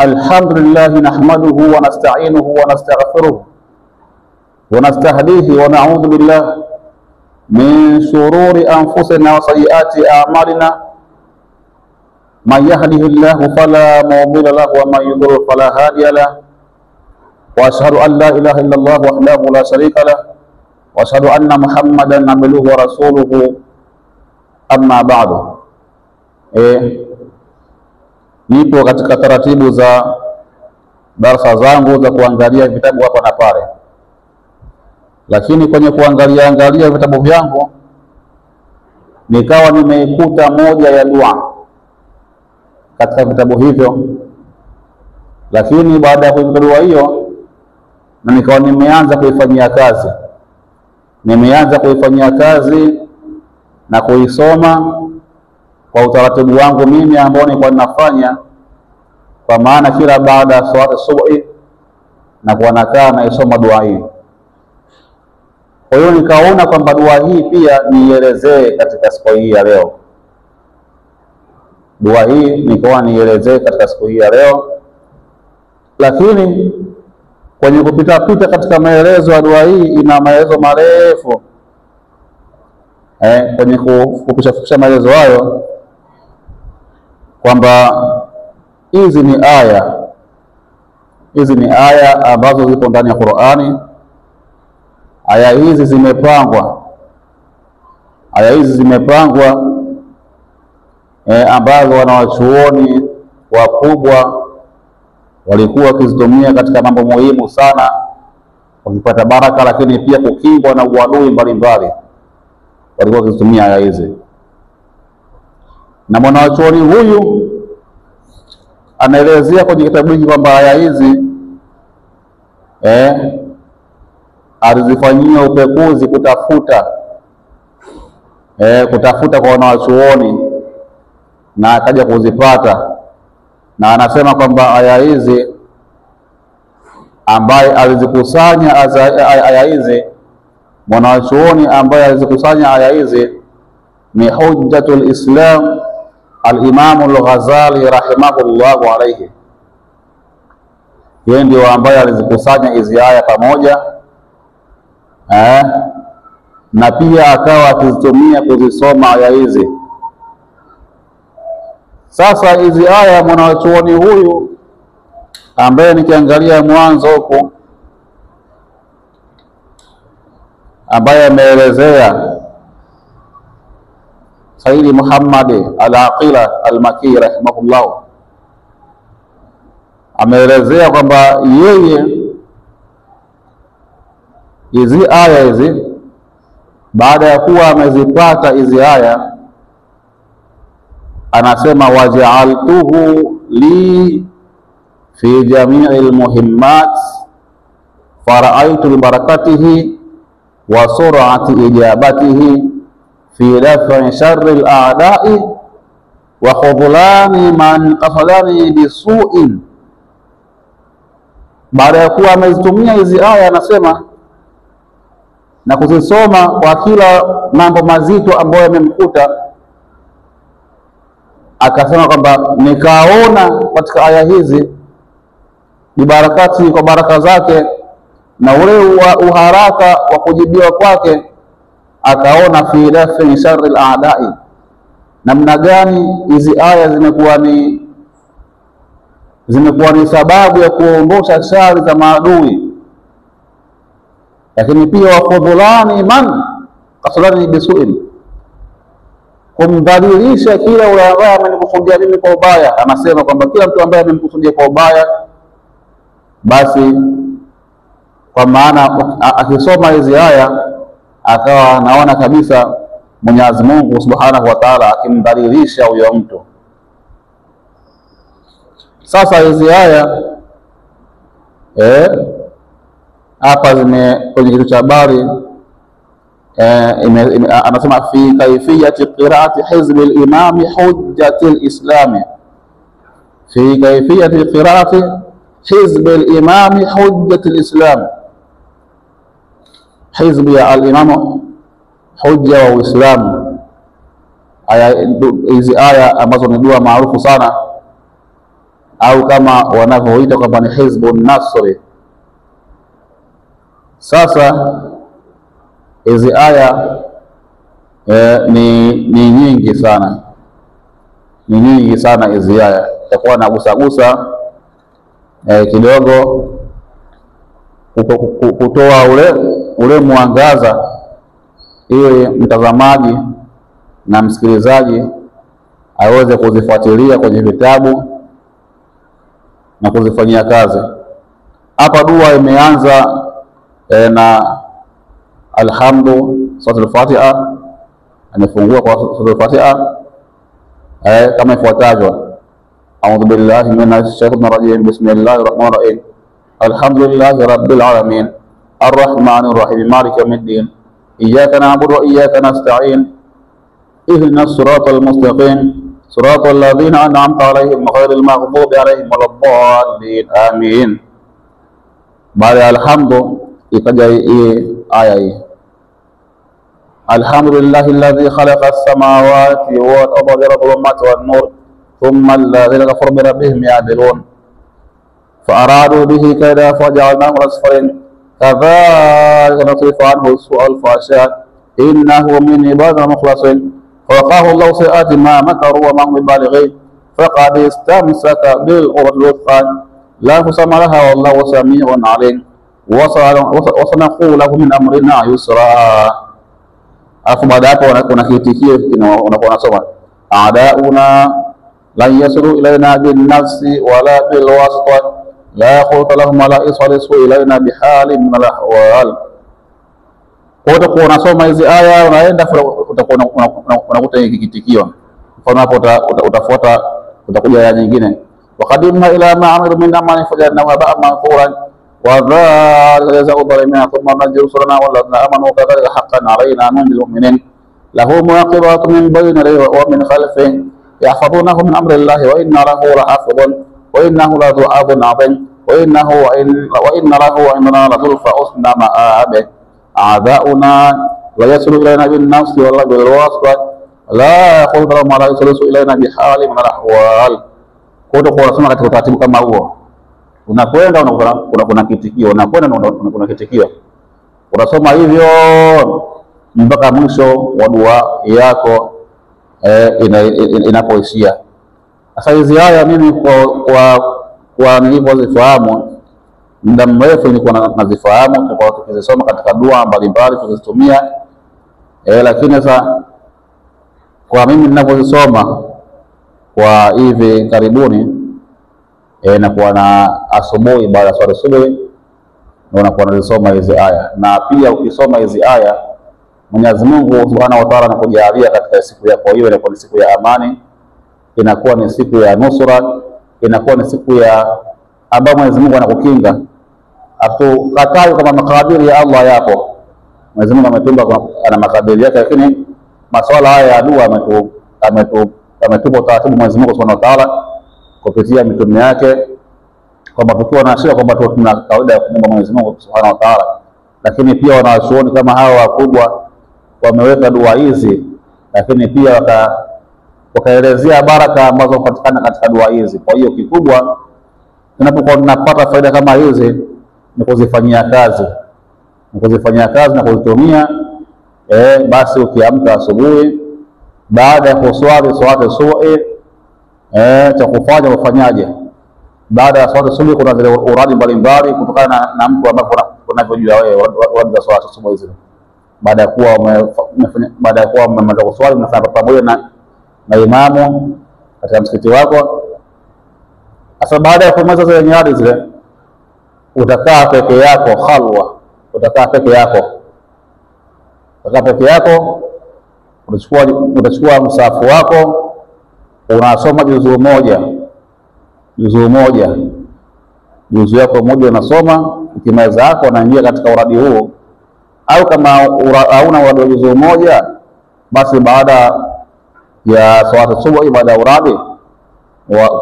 Alhamdulillah nahmaduhu wa nasta'inuhu wa nastaghfiruh wa nastahdihi wa na'udhu billah min shururi anfusina wa sayyiati a'malina. Man yahdihillahu fala mudilla lahu wa man yudlil fala hadiya lahu. Wa ashhadu an la ilaha illallah wahdahu la sharika lahu wa ashhadu anna Muhammadan abduhu wa rasuluhu. Amma ba'du. Nipo katika taratibu za darasa zangu za kuangalia vitabu hapa na pale, lakini kwenye kuangalia angalia vitabu vyangu nikawa nimeikuta moja ya dua katika vitabu hivyo. Lakini baada ya kuikuta dua hiyo na nikawa nimeanza kuifanyia kazi, na kuisoma kwa utaratibu wangu mimi ambao nilikuwa ninafanya, kwa maana kila baada ya swala subuhi na kuwa nakaa naisoma dua hii. Kwa hiyo nikaona kwamba dua hii pia nielezee katika siku hii ya leo. Dua hii nikaona nielezee katika siku hii ya leo, lakini kwenye kupita pita katika maelezo ya dua hii ina maelezo marefu. Kwenye kufupisha maelezo hayo kwamba hizi ni aya, ambazo zipo ndani ya Qur'ani. Aya hizi zimepangwa, ambazo wanawachuoni wakubwa walikuwa wakizitumia katika mambo muhimu sana, wakipata baraka, lakini pia kukingwa na uadui mbalimbali. Walikuwa wakizitumia aya hizi. Na mwanachuoni huyu anaelezea kwenye kitabu hiki kwamba aya hizi alizifanyia upekuzi kutafuta kwa wanachuoni na akaja kuzipata, na anasema kwamba aya hizi ambaye alizikusanya aya hizi, mwanachuoni ambaye alizikusanya aya hizi ni Hujjatul Islam Al-Imam Al-Ghazali rahimahullahu alayhi. Yeye ndio ambaye alizikusanya hizi aya pamoja, na pia akawa akizitumia kuzisoma aya hizi. Sasa hizi aya mwanachuoni huyu ambaye nikiangalia mwanzo huku ambaye ameelezea Sayyidi Muhammad Al-Aqila Al-Maki rahimahullah, ameelezea kwamba yeye hizi aya hizi baada ya kuwa amezipata hizi aya, anasema waja'altuhu li fi jami'il muhimmat fara'aytu bi barakatihi wa sur'ati ijabatihi fi daf'i sharri al-a'da'i wa khudlani man qafalani bisu'in. Baada ya kuwa amezitumia hizi aya, anasema na kuzisoma kwa kila mambo mazito ambayo yamemkuta, akasema kwamba nikaona katika aya hizi bibarakati, kwa baraka zake na ule uharaka wa kujibiwa kwake, akaona fi dafi sharri al-a'da'i, namna gani hizi aya zimekuwa ni sababu ya kuondosha shari za maadui, lakini pia wakhudhulani man qasalani bisu'in, kumdhalilisha kila yule ambaye amenikusudia mimi kwa ubaya. Anasema kwamba kila mtu ambaye amemkusudia kwa ubaya, basi kwa maana akisoma hizi aya akawa anaona kabisa Mwenyezi Mungu Subhanahu wa Ta'ala akimdhalilisha huyo mtu. Sasa hizi aya hapa zime kwenye kitu cha habari anasema fi kaifiyati qira'ati hizbi al-imam hujjati al-islam, fi kaifiyati qira'ati hizbi al-imam hujjati al-islam, hizbi ya al-imam hujja wa Uislamu. Aya hizi aya ambazo ni dua maarufu sana au kama wanavyoita kwamba ni Hizbun Nasri. Sasa hizi aya ni nyingi sana, ni nyingi sana hizi aya. Itakuwa nagusagusa kidogo kutoa ule mwangaza ili mtazamaji na msikilizaji aweze kuzifuatilia kwenye vitabu na kuzifanyia kazi. Hapa dua imeanza na alhamdu, suratul Fatiha, amefungua kwa suratul Fatiha kama ifuatavyo: A'udhu billahi minash shaitanir rajim, bismillahir rahmanir rahim, alhamdulillahi rabbil alamin, arrahmanir rahim, maliki yawmiddin, iyyaka na'budu wa iyyaka nasta'in, ihdinas siratal mustaqim, siratal ladzina an'amta alaihim ghairil maghdubi alaihim waladdallin, amin. Baada ya alhamdu ikaja hii aya hii: alhamdulillahi alladhi khalaqa as-samawati wal arda wa ja'ala dhulumati wan nur thumma alladhina kafaru bi rabbihim ya'dilun fa aradu bihi kaydan faja'alnahum al-asfalin kadhalika nasrifu anhu su'a al-fahsha innahu min ibadina al-mukhlasin fawaqahu Allahu sayyi'ati ma makaru wa ma hum bibalighin faqad istamsaka bil urwatil wuthqa la infisama laha wallahu samii'un 'alim wa sanaqulu lahu min amrina yusra. Alafu baada hapo kuna kiitikio unakuwa unasoma a'dauna lan yasru ilaina bin nafsi wala bil wasita la khulta lahum wala isalisu ilaina bihalin min al ahwal. Kwa hiyo utakuwa unasoma hizi aya unaenda, utakuwa unakuta hiki kiitikio. Mfano hapo utafuata, utakuja aya nyingine: waqadimna ila ma amilu min amalin fajalnahu haba'an manthura wa dhalika jazaa'u dhalimina thumma nunajji rusulana walladhina amanu kadhalika haqqan alayna nunjil mu'minin lahu mu'aqibatu min bayni yadayhi wa min khalfihi yahfazunahu min amri llahi wa inna lahu lahafidhun wa innahu ladhu 'adhin 'azim wa innahu wa inna lahu 'indana lazulfa husna ma'ab a'da'una la yasilu ilayna bin nafsi wala bil wasita la khulta lahum wa la yasulu ilayna bihali min al ahwal. Kwa hiyo unasoma katika utaratibu kama huo, unakwenda kuna kitikio, unakwenda kuna kitikio, unasoma hivyo mpaka mwisho wa dua yako inapoishia. Sasa hizi aya mimi kwa nilivyozifahamu muda mrefu nilikuwa nazifahamu, tulikuwa tukizisoma katika dua mbalimbali tukizitumia, lakini sasa kwa mimi ninavyozisoma kwa hivi karibuni nakuwa na asubuhi baada ya swala subuhi ndio nakuwa nazisoma hizi aya. Na pia ukisoma hizi aya Mwenyezi Mungu Subhanahu wa Ta'ala anakujalia katika siku yako hiyo inakuwa ni siku ya amani, inakuwa ni siku ya nusra, inakuwa ni siku ya ambayo Mwenyezi Mungu anakukinga. Hatukatai kama makadiri ya Allah yapo, Mwenyezi Mungu ametumba ana makadiri yake, lakini masuala haya ya dua ametupa utaratibu Mwenyezi Mungu Subhanahu wa Ta'ala kupitia mitume yake, kwamba tukiwa na shida kwamba tuna kawaida ya kumwomba Mwenyezi Mungu Subhanahu wa Ta'ala. Lakini pia wanawachuoni kama hawa wakubwa wameweka dua hizi, lakini pia wakaelezea baraka ambazo hupatikana katika dua hizi. Kwa hiyo kikubwa tunapokuwa tunapata faida kama hizi ni kuzifanyia kazi, ni kuzifanyia kazi na kuzitumia. Basi ukiamka asubuhi baada ya kuswali swala subuhi, cha kufanya ufanyaje? Baada ya swala subuhi kuna zile uradi mbalimbali kutokana na mtu ambaye unavyojua wewe uradi za swala subuhi zile. Baada ya kuwa umemaliza kuswali mnafanya pamoja na imamu katika msikiti wako. Sasa baada ya kumaliza zile nyadi zile, utakaa peke yako khalwa, utakaa peke yako, utakaa peke yako, utachukua msahafu wako unasoma juzuu moja, juzuu moja, juzuu yako moja unasoma. Ukimaliza yako unaingia katika uradi huo, au kama hauna uradi wa juzuu moja, basi baada ya swala subuhi, baada ya uradi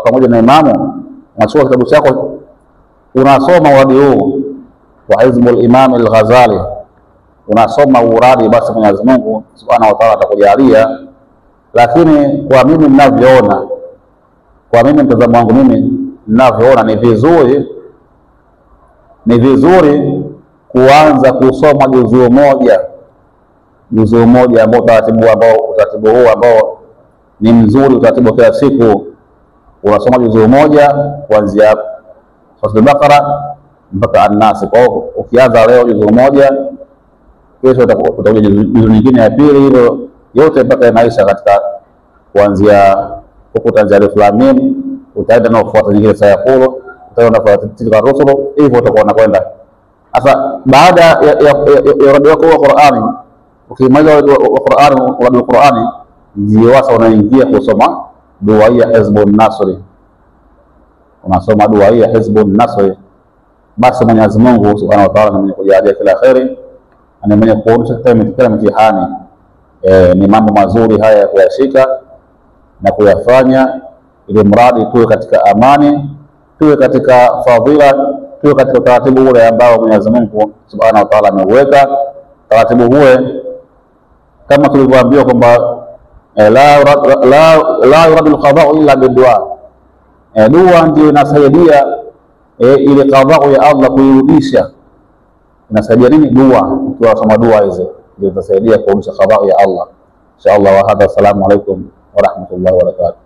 pamoja na imamu, unachukua kitabu chako unasoma uradi huu wa Hizbul Imam al-Ghazali, unasoma uradi, basi Mwenyezi Mungu Subhanahu wa Ta'ala atakujalia. Lakini kwa mimi ninavyoona, kwa mimi mtazamo wangu mimi ninavyoona ni vizuri kuanza kusoma juzuu moja, juzuu moja ambao utaratibu huu ambao ni mzuri, utaratibu kila siku unasoma juzuu moja kuanzia Suratul Baqara mpaka An-Nas. Kwa hiyo ukianza leo juzuu moja, kesho utakuja juzuu nyingine ya pili, hivyo yote mpaka inaisha katika kuanzia huku utaanzia Alif Lam Mim, utaenda na kufuata nyingine sayaqulu, utaenda kufuata tilka rusulu, hivyo utakuwa unakwenda. Sasa baada ya uradi wako wa Qur'ani, ukimaliza wa Qur'ani, uradi wa Qur'ani, ndio sasa unaingia kusoma dua ya Hizbun Nasri. Unasoma dua ya Hizbun Nasri, basi Mwenyezi Mungu Subhanahu wa Ta'ala ni mwenye kujalia kila kheri, ni mwenye kuonyesha kila mtihani. Ni mambo mazuri haya ya kuyashika na kuyafanya, ili mradi tuwe katika amani, tuwe katika fadhila, tuwe katika utaratibu ule ambao Mwenyezi Mungu Subhanahu wa Ta'ala ameuweka. Taratibu huwe kama tulivyoambiwa kwamba la yuradu al-qada'u illa bidua. Dua ndio inasaidia ile qada'u ya Allah kuirudisha. Inasaidia nini? Dua. Ukiwa unasoma dua hizo ndio itasaidia kurudisha qada'u ya Allah. Insha Allah. Wa hadha, assalamu alaykum wa rahmatullahi wa barakatuh.